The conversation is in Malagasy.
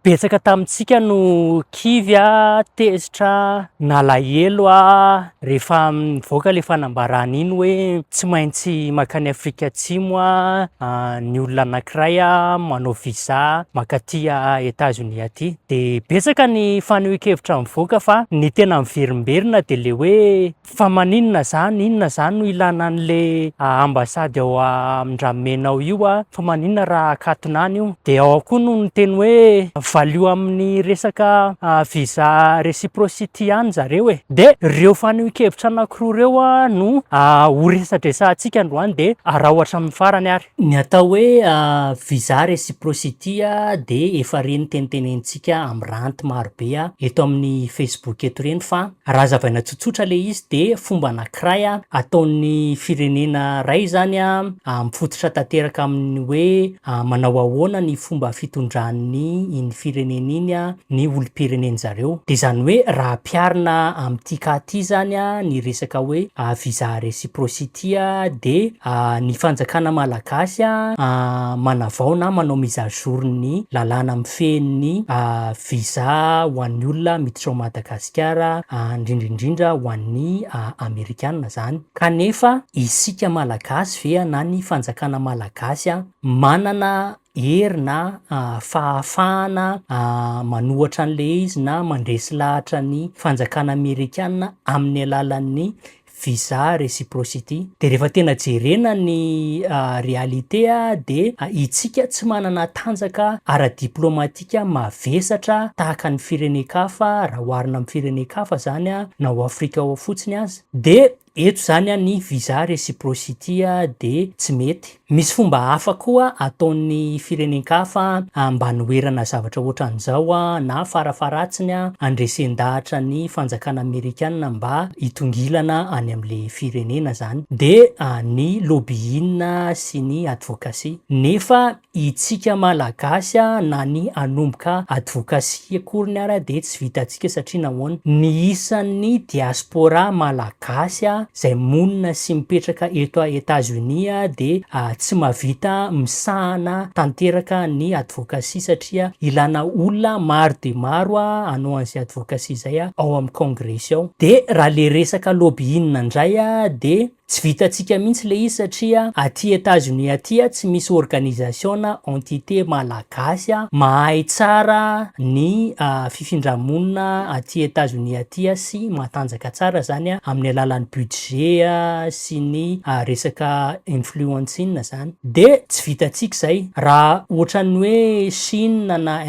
Betsaka tamintsika no kivy, tezitra, nalahelo rehefa nivoaka ilay fanambarana iny hoe tsy maintsy mankany Afrika Atsimo ny olona anankiray manao visa mankaty Etazonia aty. Dia betsaka ny fanehoan-kevitra mivoaka fa ny tena miverimberina dia ilay hoe Fa maninona zany, inona zany no ilana an'le ambasady ao Andramena ao io a, fa maninona raha akatona any io? De ao koa no niteny hoe valio amin'ny resaka visa reciprocity any zareo e! De reo fanehoan-kevitra anakiroa reo a no ho resadresahantsika androany de araho hatramin'ny farany ary. Ny atao hoe visa reciprocity de efa reny tenitenenintsika amin'ny ranty marobe eto amin'ny facebook eto ireny fa Raha hazavaina tsotsotra le izy de fomba anakiray ataon'ny firenena ray zany mifototra tanteraka amin'ny hoe manao ahoana ny fomba fitondran'ny iny firenena iny ny olom-pirenen-jareo. De zany hoe raha ampiharina amin'ity cas ty zany ny resaka hoe visa reciprocity de ny fanjakana malagasy manavao na manao mise à jour ny lalàna mifehy ny visa ho an'ny olona miditra ao Madagasikara, indrindra indrindra ho an'ny Amerikana izany. Kanefa isika Malagasy ve na ny fanjakana Malagasy manana hery na fahafahana manohatra an'ilay izy na mandresy lahatra ny fanjakana Amerikana amin'ny alalan'ny visa reciprocity. De rehefa tena jerena ny réalité de itsika tsy manana tanjaka ara-diplomatika mavesatra tahaka ny firenen-kafa raha oharina amin'ny firenen-kafa zany na ao Afrika ao fotsiny aza. De eto zany ny visa reciprocity de tsy mety. Misy fomba hafa koa ataon'ny firenen-kafa mba hanoherana zavatra ohatran'izao na farafaharatsiny handresen-dahatra ny fanjakana amerikana mba hitongilana any amin'ilay firenena izany dia ny lobbying sy ny advocacy. Nefa Itsika Malagasy na ny hanomboka advocacy akoriny ara dia tsy vitantsika satria nahoana? Ny isan'ny diaspora Malagasy izay monina sy mipetraka eto Etats Unis dia tsy mahavita misahana tanteraka ny advocacy satria ilana olona maro dia maro hanao an'izay advocacy izay ao amin'ny kongresy ao. Dia raha le resaka lobbying indray dia Tsy vitantsika mihitsy le izy satria aty Etats Unis aty tsy misy organisation na entité malagasy mahay tsara ny fifindra-monina aty Etats Unis aty sy matanjaka tsara zany amin'ny alalan'ny budget sy ny resaka influencing zany. De tsy vitantsika zay. Raha ohatran'ny hoe Chine na.